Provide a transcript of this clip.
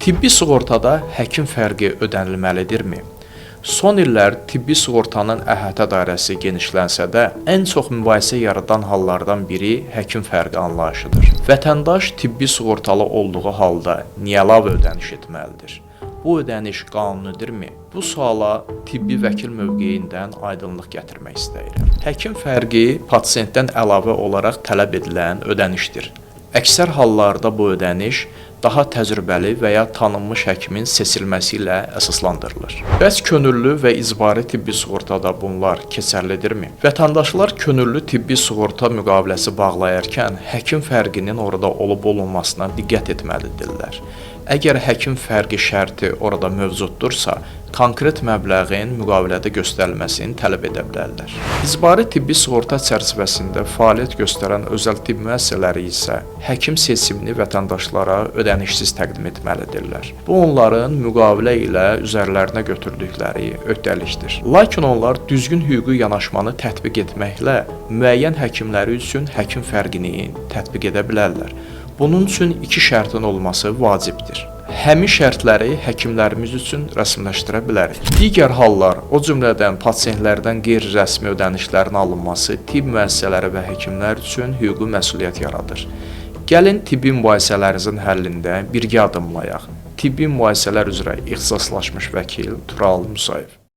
Tibbi sığortada həkim fərqi ödənilməlidirmi? Son illər tibbi sığortanın əhatə dairəsi genişlənsə də, ən çox mübahisə yaradan hallardan biri həkim fərqi anlayışıdır. Vətəndaş tibbi sığortalı olduğu halda niyə əlavə ödəniş etməlidir? Bu ödəniş qanunidirmi? Bu suala tibbi vəkil mövqeyindən aydınlıq gətirmək istəyirəm. Həkim fərqi pasientdən əlavə olaraq tələb edilən ödənişdir. Əksər hallarda bu ödəniş daha təcrübəli və ya tanınmış həkimin seçilməsi ilə əsaslandırılır. Bəs könüllü və icbari tibbi sığortada bunlar keçərlidirmi? Vətəndaşlar könüllü tibbi sığorta müqaviləsi bağlayarkən həkim fərqinin orada olub-olmamasına diqqət etməlidirlər. Əgər həkim fərqi şərti orada mövcuddursa, konkret məbləğin müqavilədə göstərilməsini tələb edə bilərlər. İcbari tibbi sığorta çərçivəsində fəaliyyət göstərən özəl tibb müəssisələri isə həkim seçimini vətəndaşlara ödənişsiz təqdim etməlidirlər. Bu onların müqavilə ilə üzərlərinə götürdükləri öhdəlikdir. Lakin onlar düzgün hüquqi yanaşmanı tətbiq etməklə müəyyən həkimləri üçün həkim fərqini tətbiq edə bilərlər. Bunun üçün iki şərtin olması vacibdir. Həmin şərtləri həkimlərimiz üçün rəsmiləşdirə bilərik. Digər hallar, o cümlədən pasientlərdən qeyri-rəsmi ödənişlərin alınması tibb müəssisələri və həkimlər üçün hüquqi məsuliyyət yaradır. Gəlin tibbi mübahisələrinizin həllində birgə addımlayaq. Tibbi mübahisələr üzrə ixtisaslaşmış vəkil Tural Musayev.